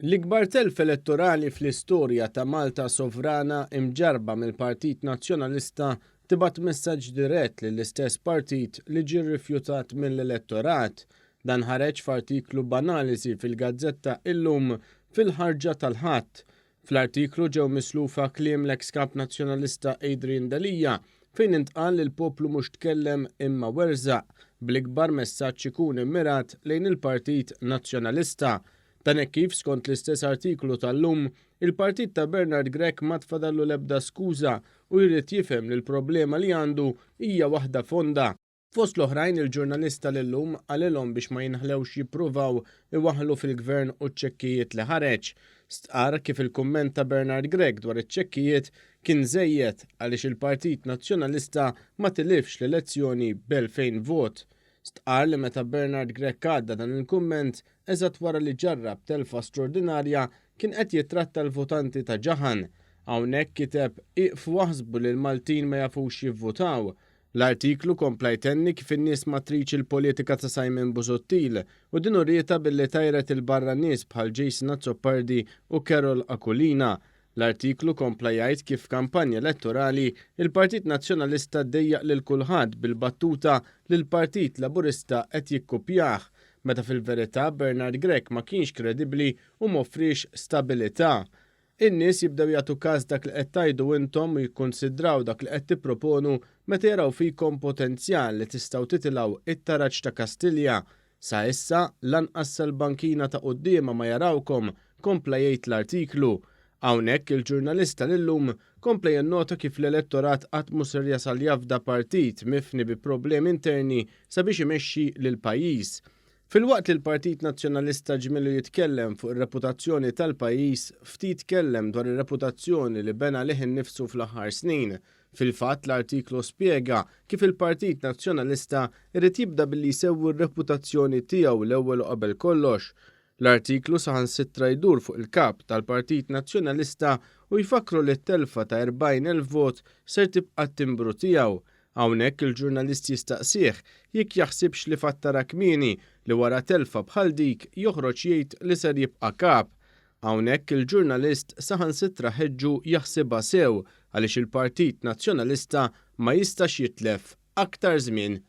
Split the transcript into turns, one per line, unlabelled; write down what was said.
L-ikbar telf elettorali fl-istorja ta' Malta sovrana imġarrba mill-Partit Nazzjonalista tibgħat messaġġ dirett lill-istess partit li ġie rrifjutat mill-elettorat. Dan ħareġ f'artiklu b'analiżi fil-gazzetta Illum fil-ħarġa tal-Ħadd. Fl-artiklu ġew mislufa kliem l-eks Kap Nazzjonalista Adrian Delia fejn intqal li l-poplu mhux tkellem imma werżaq, bl-ikbar messaġġ ikun immirat lejn il-Partit Nazzjonalista. Dan hekk kif skont l-istess artiklu tal-lum, il-partit ta' Bernard Grech ma tfadallu l-ebda skuża u jrid jifhem li l-problema li għandu hija waħda fonda. Fost l-oħrajn il-ġurnalist tal-Illum qalilhom biex ma jinħlewx jippruvaw iwaħħlu fil-Gvern u ċ-ċekkijiet li ħareġ. Stqarr kif il-kumment ta' Bernard Grech dwar iċ-ċekkijiet kien żejjed għaliex il-Partit Nazzjonalista ma tilifx l-elezzjoni b'2000 vot. Stqarr li meta Bernard Grech għadda dan il-kumment eżatt wara li ġarrab telfa straordinarja kien qed jittratta l-votanti ta' Ġaħan. Hawnhekk kiteb ieqfu aħsbu li l-Maltin ma jafux jivvutaw. L-artiklu kompla jtenni kif in-nies ma tridx il-politika ta' Simon Busuttil u din urietha billi tajret 'il barra nies bħal Jason Azzopardi u Carol Aquilina. L-artiklu kompla jgħid kif f'kampanja elettorali, il-Partit Nazzjonalista dejjaq lil kulħadd bil-battuta li l-Partit Laburista qed jikkupjah, meta fil-verità Bernard Grech ma kienx kredibbli u m'offriex stabilità. In-nies jibdew jagħtu kas dak li qed tgħidu intom u jikkunsidraw dak li qed tipproponu meta jaraw fikom potenzjal li tistgħu titilgħu it-taraġ ta' Kastilja. Sa issa, lanqas sal-bankina ta' quddiemha ma jarawkom, kompla jgħid l-artiklu. Hawnhekk il-ġurnalist tal-Illum kompla jinnota kif l-elettorat qatt mhu ser jasal jafda partit mifni bi problemi interni sabiex imexxi lill-pajjiż. Filwaqt li l-Partit Nazzjonalista ġmielu jitkellem fuq ir-reputazzjoni tal-pajjiż, ftit tkellem dwar ir-reputazzjoni li bena għalih innifsu fl-aħħar snin. Fil-fatt, l-artiklu spjega kif il-Partit Nazzjonalista jrid jibda billi jsewwi r-reputazzjoni tiegħu l-ewwel u qabel kollox. L-artiklu saħansitra jdur fuq il-Kap tal-Partit Nazzjonalista u jfakkru li t-telfa ta' 40,000 vot ser tibqa' t-timbru tiegħu. Hawnhekk il-ġurnalist jistaqsih jekk jaħsibx li fattara kmieni li wara telfa bħal dik joħroġ jgħid li ser jibqa' Kap. Hawnhekk il-ġurnalist saħansitra ħeġġu jaħsibha sew għaliex il-Partit Nazzjonalista ma jistax jitlef aktar żmien.